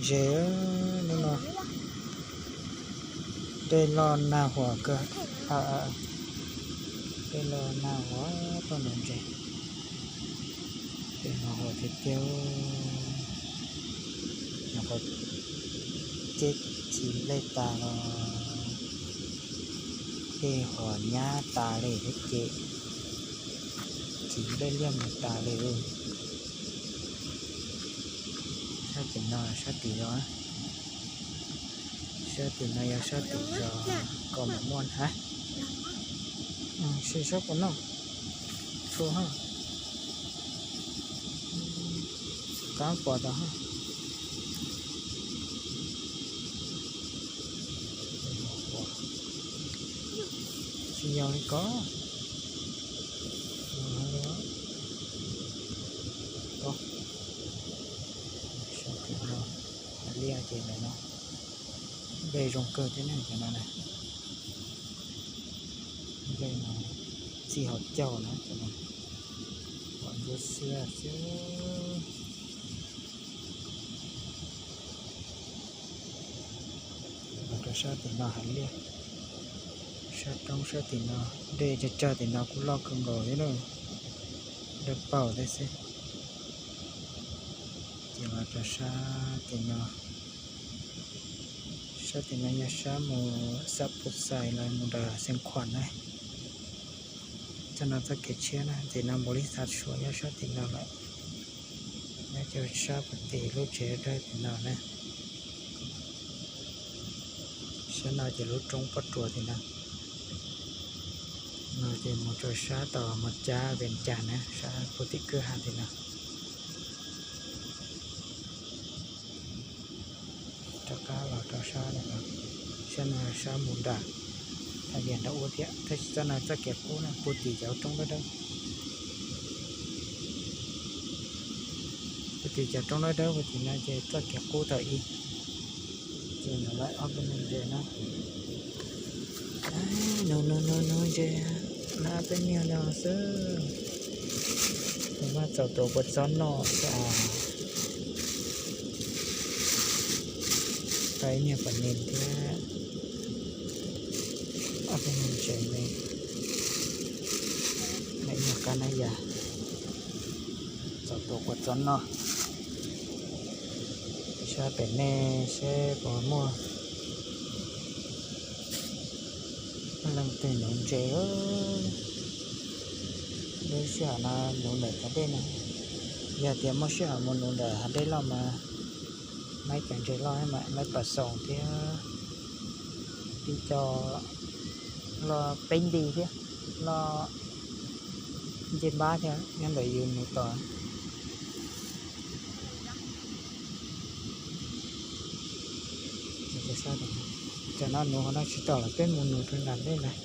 Ntses, hnub no dej loj nag huam kawg, dej loj nag huam tuaj nuv ntses, dej nag huam tiag tiag, nyuam qhuav ceb chiv nplej tas los dej huam nyab tas li thiab ces chiv nplej liaj mus tas li. Sab tim no sab tim zos, sab tim no yog sab tim zos Kos Mom Muaj hab. Sim sab puas noj, tshua hab, kab pom tau hab. Tsis yog li ko, sab tim no liaj ces ntawm no nplej zoo kawg thiab ne, cov no na, nplej no txij hauv caug na, cov no pom ntsuab xiab xwb. Los rau sab tim no hais liaj, sab roob sab tim no, dej tsag tsag tim no kuj loj kawg nkaus thiab na, dawb paug thiab xwb. Ces los rau sab tim no, sab tim no yog sab mus Xab Pus Xais los mus nram Xeev Khuam na. Txoj no txoj kev tshiab na, tim no npaum li xav suav nyob sab tim no lawm. Nyob rau sab puag tim lub tsev dawb tim no na. Sab no ces lub roob pob tsuas tim no. No ces mus rau sab tom Mos Cab Vees Cas na, sab puag tim kwj ha tim no. Rov qab los rau sab no, sab no sab mus nram Thaj Vias nram ub thiab, tab sis txoj no txoj kev qub na, puag tim cov roob dawb dawb. Puag tim cov roob dawb dawb puag tim no ces txoj kev qub tau ib. Ces nov lawm ob peb niag ntses na. Nuv nuv nuv nuv ntses, na ob peb niag no xwb. Nws mas txaus tuav kua txob noj xwb as. Tau ib niag pam nees thiab ob peb niag ntses me, ib niag qab nab yas, txaus tuav kua txob noj. Saib pem nej seb puas muaj leej twg nuv ntses. Lub sij hawm no nuv ntawm cov dej no, yog tias muaj sij hawm mus nuv ntawm hav dej loj mas maib cov ntses loj mas maib pas xoos thiab tib co loj peb nti thiab loj ncej npab thiab nyob ntawm yus nuv tos. Cov no nuv hauv no tsis tau lawm, peb mus nuv rau nram ntej ntag.